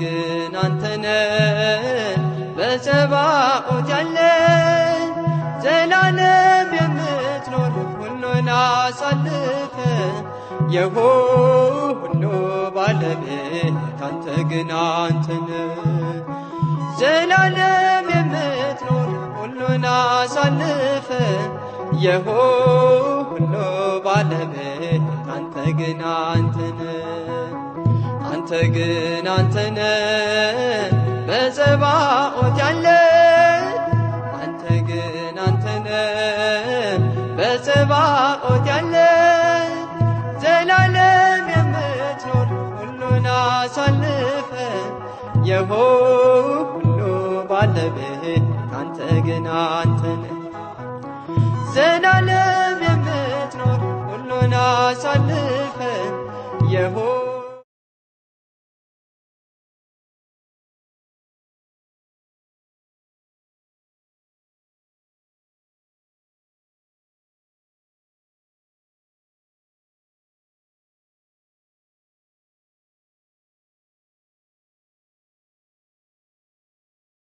ግን አንተነ በጸባኦት ያለ፣ ዘላለም የምትኖር ሁሉን አሳልፈ፣ የሁሉ ባለቤት አንተ ግን አንተነ፣ ዘላለም የምትኖር ሁሉን አሳልፈ፣ የሁሉ ባለቤት አንተ ግን አንተነ። አንተ ግን አንተነ በጸባኦት ያለ፣ አንተ ግን አንተነ በጸባኦት ያለ፣ ዘላለም የምትኖር ሁሉን አሳልፈ፣ የሁሉ ባለቤት አንተ ግን አንተነ፣ ዘላለም የምትኖር ሁሉን አሳልፈ፣ የሁሉ